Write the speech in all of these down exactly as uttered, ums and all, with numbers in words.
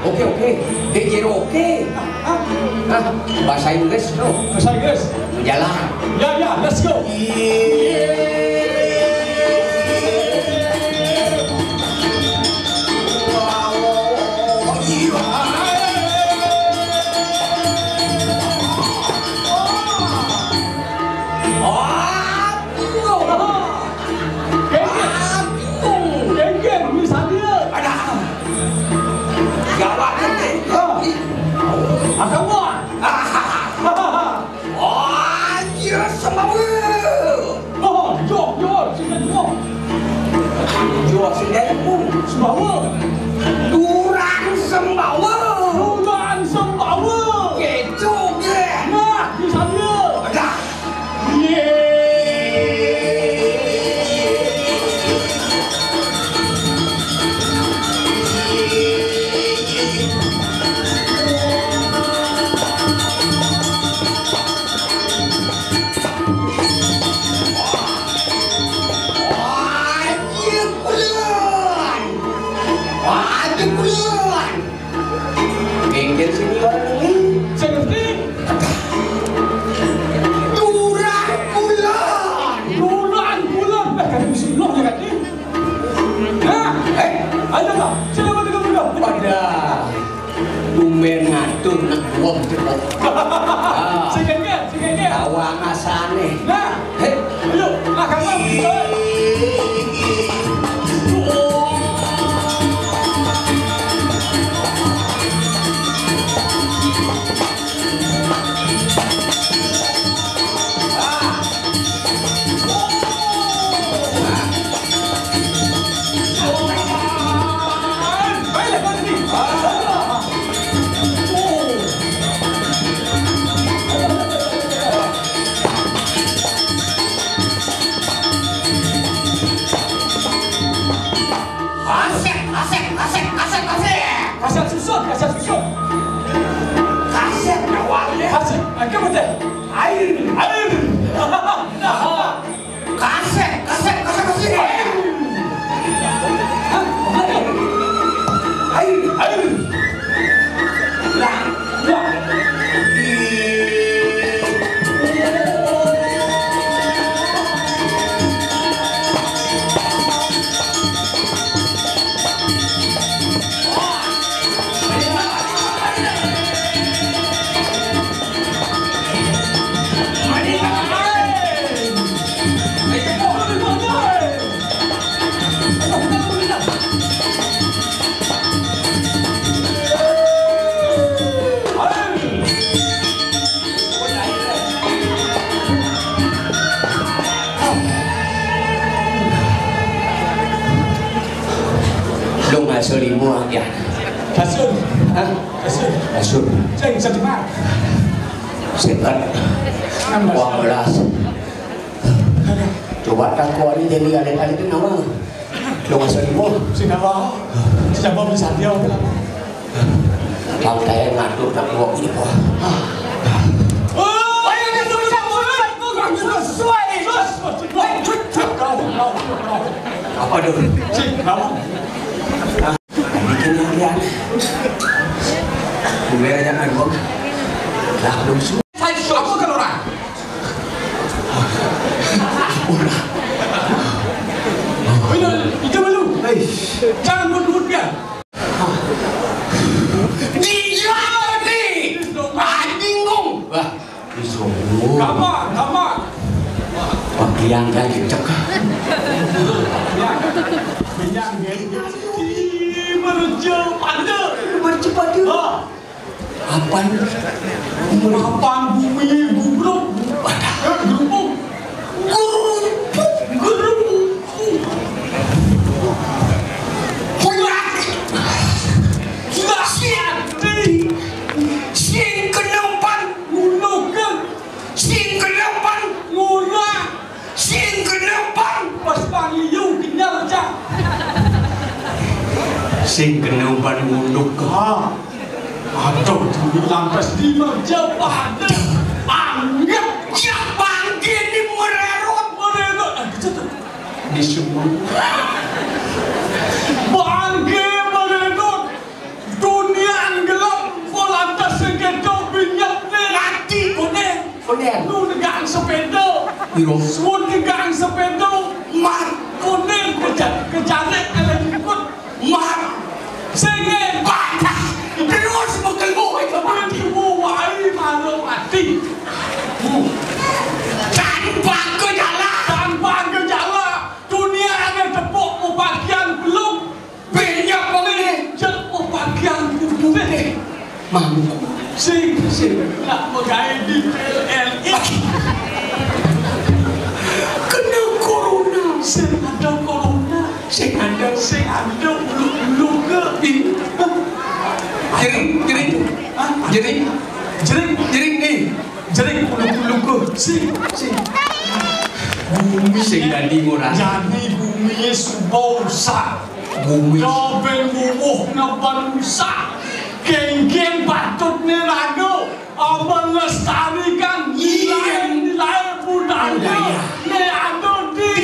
Oke, oke. Dia jadi oke. Hah? Bahasa Inggris, bro. Bahasa Inggris. Jalan. Ya, ya, let's go. Genggen, genggen, misalnya. Ada. Gawat, genggen. Ah. Ada, wah. Ah. Oh, iya, sembawa. Oh, yo, yo, sini, yo. Yo, sini, yo. Sembawa. Durang sembawa. Durang sembawa. Gitu, ya. Nah, misalnya. Ada. Genggen sini orang ini. Sing ngerti? Turang bulan. Turang bulan. Eh, kan mesti belum ya, kan? Nah, eh, ayo, Pak. Sila mati kamu, Pak. Pada tumben ngatur nak buang cepet. Ah. Sing ngerti, sing ngerti. Tawa ngasane. Nah, hei. Ayo, lah, kamu. Kasep, kasep, kasep, kasep, kasep. Kasep susun, kasep susun. Kasep, kawan, ya. Kasep, oke, betul. Air, air. Kasep, kasep, kasep, kasep. Air, air. Lah, lah. Lu ngasuh limo aja. Kasur. Hah? Kasur. Kasur. Sing sedemak. Sekat. Enam belas. Dua belas. Coba tak kau ini jadi adik-adik itu nama? Lu ngasuh limo. Sing apa? Siapa bisa dia? Bang, saya ngatur nak buat ini, Pak. Oh, ayo, dia sudah, sudah, sudah, sudah, sudah. Apa dulu? Sing, kamu. Bikin yang dia. Gue aja kan, Bang. Lah, belum su-, apa kan orang? Udah. Itu, itu belum. Hei. Jangan mundur dia. Dia ni. Anjing kau. Wah, disuruh. Gampang, gampang. Wah, dia kan cecek. Minyak gengge. Merja pada. Merja pada. Ah. Apaan? Apaan bumi gubruk? Eh, gerubuk. Gerubuk, gerubuk. Kuyak. Kuyak. Sing kenempan nguluk. Sing kenempan ngulak. Sing kenempan pas pangliu kenyal, Cak. Sing kenempan nguluk. Ah. Aduh, dulu lantas di meja pada anggap siapa ini mererot, mererot. Ah, gitu tuh. Di semua. Bangke mererot. Dunia Piro? Suwun tigang sepéda. Mat. Kuning keja-, kejarik kalih jukut. Mat. Sing hebat. Terus mengkelu itu mati. Wae malu mati. Tanpa gejala. Tanpa gejala. Dunia ada tepuk pepakian peluk. Banyak pemilih. Cek pepakian putih. Mangku. Sing, sing nak megai di P L N I. Kena corona. Sing ada corona. Sing ada, sing ada uluk-uluk ke. Jering, jering. Hah? Jering. Jering. Jering ni. Jering uluk-uluk ke. Sing, sing. Bumi sing dadi ngurang. Jadi bumi suba rusak. Bumi. Dobeng bubuh neben rusak. Kéngkén patutné raga melestarikan nilai-nilai budaya né ada di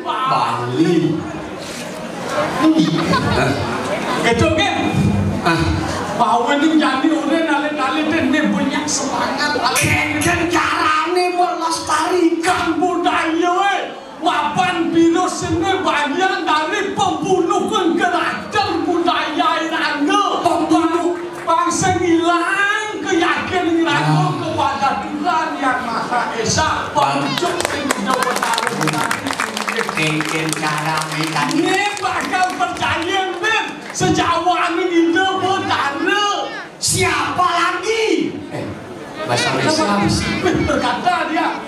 Bali. Kéto kan? Ah. Bahwa ini jadi orang alit-alit ini banyak semangat. Kéngkén carané melestarikan budaya, eh. Mapan virus ini bagian dari pembunuhan karakter budaya iraga. Pembunuh. Bangsa hilang keyakinan iraga kepada Tuhan Yang Maha Esa. Bangsa hidup benar. Kéngkén cara mekanik. Ini bakal percaya, Min. Sejawa ini hidup benar. Siapa lagi? Eh, bahasa Indonesia. Berkata dia.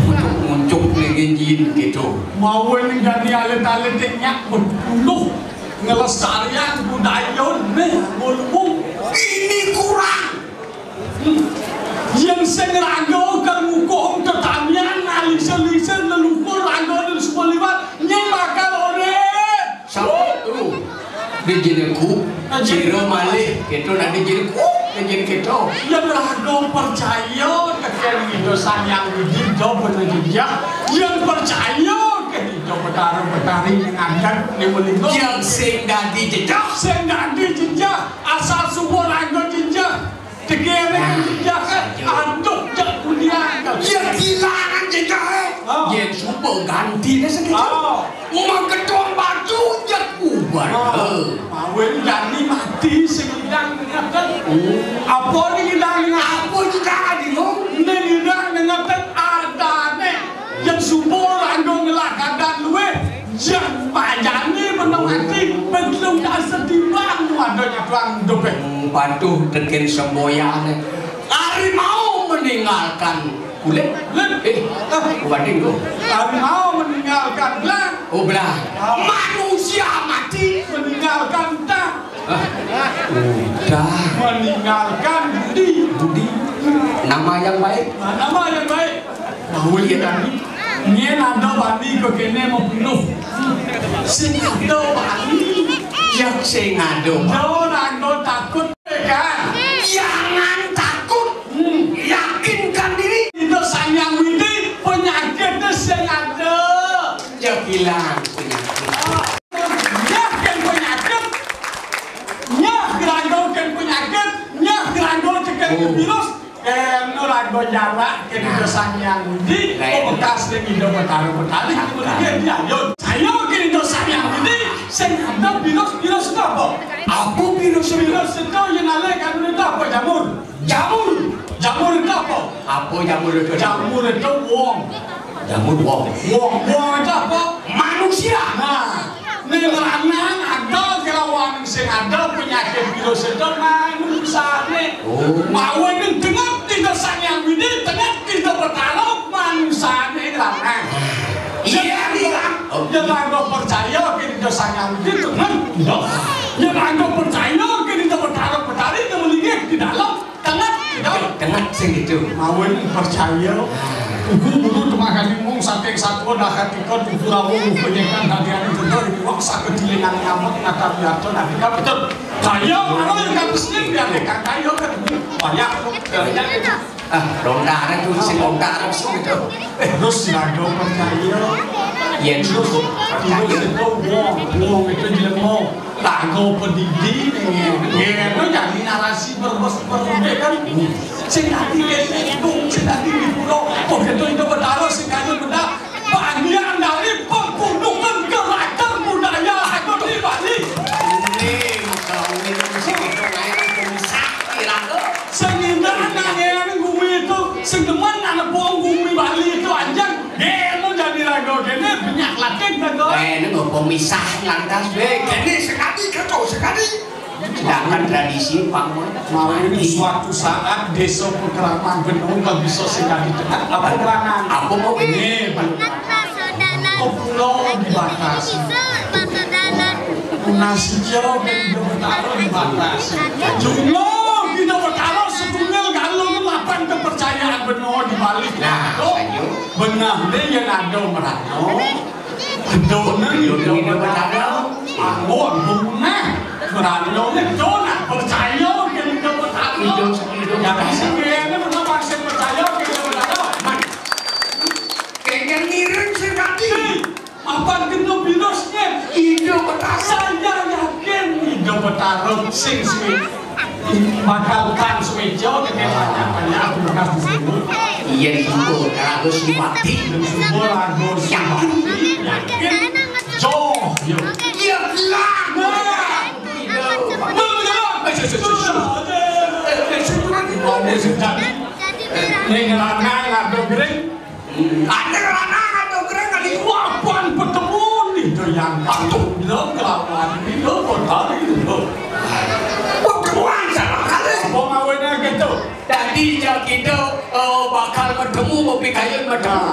Untuk muncuk lagi jin gitu. Mau ini jadi alit-alit nyak berpuluh ngelestarian budaya nih ngulmu. Ini kurang. Yang sing raga kan ngukuh tetamian, alisir-lisir leluhur raga dan semua liwat, nyai bakal urip. Satu. Dia jadi ku, cira malih, gitu, nak dia jadi ku, dia jadi gitu. Yang raga percaya tekén Ida Sang Hyang Widi, do bener jejak. Yang percaya ke Ida Betara Betari yang adat di Melinggo. Yang sing dadi jejak. Sing dadi jejak, asal subuh raga jejak. Tegere. Nah, jejak, aduh, jak kuliah. Ya, kehilangan jejak, eh. Ah. Yen suba ganti nih sakit. Ah. Umang gedung batu, jak ubar. Ah. Eh. Mawin jani mati sing ilang ngeten. Oh. Apa ning ilang ngeten? Apa ilang ning ngeten? Ning ilang ngeten adané. Yen suba ranggo ngelah kadang luwih. Yen majani meneng ati, bentlung tak setimbang, waduh nyatuang dopeh. Hmm, patuh tekén semboyan. Harimau meninggalkan kulit. Kulit? Eh, ah, waduh. Harimau meninggalkan belang. Oh, belang. Ah. Manusia mati meninggalkan tah. Ah, udah. Meninggalkan budi. Budi. Nama yang baik. Nah, nama yang baik. Bahwa iya tadi, nyén ada bani kok kéné mau bunuh. Sing ada bani. Ya, sing ada bani. Jangan takut, kan? Jangan takut. Hmm. Yakinkan diri. Ida Sang Hyang Widi, penyakitnya sing ada. Ya, bilang penyakit. Nyah kén penyakit, nyah kerangga kén penyakit, nyah kerangga tekén virus. Kén raga jarak kén Ida Sang Hyang Widi, bekas ning Ida Betara Betari, kemudian dia, yo, saya kén Ida Sang Hyang Widi, sing ada virus, virus itu apa? Apa virus? Virus itu yang alih kan itu apa? Jamur. Jamur. Jamur itu apa? Apa jamur itu? Jamur itu wong. Jamur wong. Wong, wong itu apa? Manusia. Nah, ning lanang ada kelawan sing ada penyakit virus itu manusiané. Oh. Mau ini dengar tidak Sang Hyang Widi, dengar tidak bertaruh manusiané lanang. Iya, iya. Oh. Yang ada percaya tidak Sang Hyang Widi, dengar tidak. Yang ada percaya tidak bertaruh bertarik, yang melingkik di dalam. Tenget, tenget sing gitu. Mawon percaya. Ibu guru temakani mung saking satwa dah katika tuku rawuh penyekan dadiane bener iwak saged dilingan ngamuk nata biarto nabika betul. Kaya maro yang kados ini biar dekat kaya kan banyak banyak. Ah, lontar itu sing lontar sing gitu. Eh, terus sing ada percaya. Iya, terus, terus itu wong, wong itu jelema. Lagu pedidi nih. Iya, itu jadi narasi berbes berbeda kan. Sing dadi kene, sing dadi di pulau. Oh, gitu itu Betara sing ada Nepung bumi Bali itu anjing. Géno jadi raga kéné banyak latin raga. Eh, ini nggo pemisah lantas, wé. Kéné sekali, kéto sekali. Sedangkan tradisi pang mau suatu saat désa Pekraman Benoa nggak bisa singgah di tengah apa gerangan. Apa mau ini? Kok pulau dibatasi. Nasija Ida Betara dibatasi. Jumlah Ida Betara setunggal galung mapan kepercayaan Benoa di Bali. Nah, benar deh yang ada merano. Donen Ida Betara anggon punah. Merano itu nak percaya ke Ida Betara. Yang sing kene benar masih percaya ke Ida Betara. Kéngkén ngiring sing kati. Mapan kena virusnya. Ida Betara. Saya yakin Ida Betara sing suwe bakal tan suwe jo dengan banyak-banyak aku bekas di sini. Iya, Ida Betara harus mati. Semua harus yakin. Yakin. Jo, yo. Iya, bilang. Ini ngeranang ada gering. Ada lanang ada gering kali wapan pertemuan itu yang waktu lo kelawan itu kota itu. Pertemuan sama kali. Apa mawene gitu? Tadi ya kita eh, bakal bertemu kopi kayu bertemu.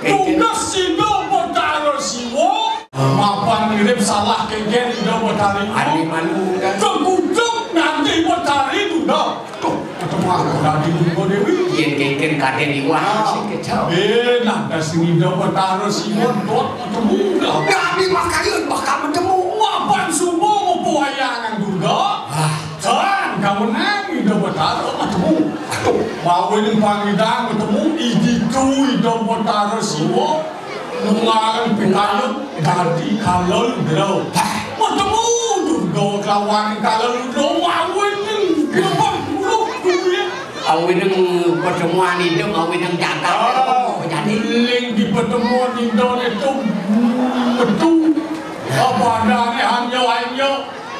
Tugas Ida Betara Siwa. Mapan mirip salah kéngkén Ida Betara. Ane malu kan. Kegutuk nanti Betara Duda. Tuh, ketemu aku tadi Duda Dewi. Yen kéngkén kadén iwah sing kecap. Eh, nah, das Ida Betara Siwa dot ketemu Duda. Kami makayun bakal ketemu. Mapan subuh ngupu wayangan Duda. Wah. Jan, kamu nang Ida Betara ketemu. Aduh, mau ini pangidang ketemu, iditu Ida Betara Siwa. Nungaran pitayon dadi kalendra. Ketemu Durga kelawan kalendra, mau ini. Kenapa? Guru, guru ya. Awineng pertemuan itu, awineng jagat. Oh, jadi. Ling di pertemuan itu itu betul. Apa adanya hanya hanya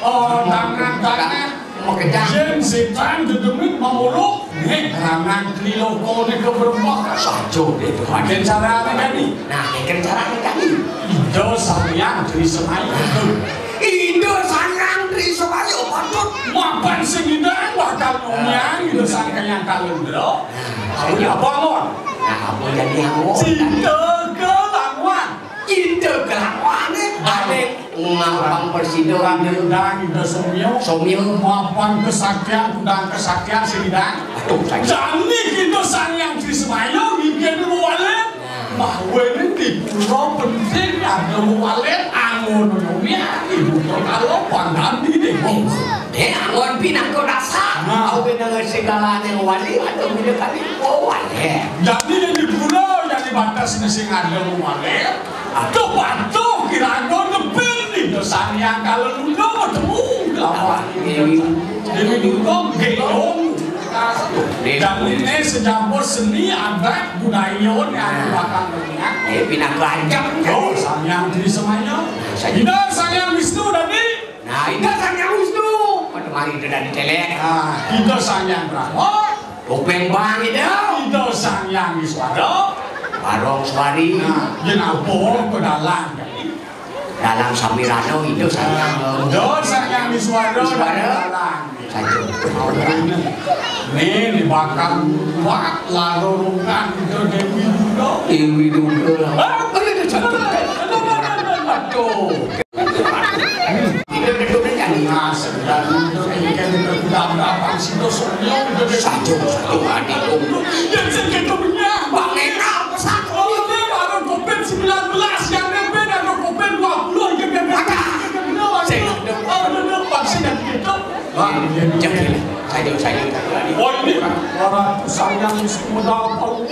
Oh, tangan, tangan. Makejang. Yén sétan dedemit manguluk, nggih, tangan triloko nika berembah. Saja, Déwa. Mangkin carané kani. Nah, mangkin carané kani. Ida Sang Hyang Tri Semaya. Ida Sang Hyang Tri Semaya patut mapan sing Ida bakal nyunyang Ida Sang Hyang Kalendra. Nah, apa mon? Nah, apa jadi apa? Cinta kelawan. Ida kelawané. Ane ngapang presida Ida. Ida Somya. Somya. Mapan kesaktian, kudang kesaktian sing Ida. Aduh, saya. Jani kita Sang Hyang Tri Semaya ngiken walet. Nah. Mahwene di pulau penting ada walet angon nomia ibu kota lo pangganti deh. Dek anggon pinangka dasar. Nah. Awinang segalané wali atau bina kami walet. Jadi di pulau yang dibatas sing ada walet. Aduh, patuh kira-kira depin nih, dosa yang kalau lu ketemu lawan Dewi. Dewi Durga, gelong. Dan ini secampur seni, adat, budaya, yang bakal berminat. Eh, pindah keranjang. Oh, Sang Hyang Tri Semaya. Ida Sang Hyang Wisnu tadi. Nah, Ida Sang Hyang Wisnu. Pada mari Ida dari telek. Nah, Ida Sang Hyang Brahma. Topeng bang Ida. Ida Sang Hyang Iswara. Barong Suari. Nah, yen apa ke dalang. Dalang Samirana Ida Sang Hyang. Ida Sang Hyang Iswara. Iswara. Dalang. Saja. Ini dibakar kuat lalu rungkan Ida Dewi Durga. Dewi Durga. Ah, ini satu. Aduh. Kita betul kan? Nah, sedang untuk ikan kita tidak berapa sih, itu semua udah deh. Satu, satu, adik, om. Dan saya gitu punya. Bang Eka, pesat. Oh, ini baru covid sembilan belas, yang N P dan covid dua puluh, yang N P. Ada. Saya gitu. Oh, udah, udah, vaksin dan gitu. Bang, jangan. Saya, saya, saya. Oh, ini. Orang saya yang sudah tahu.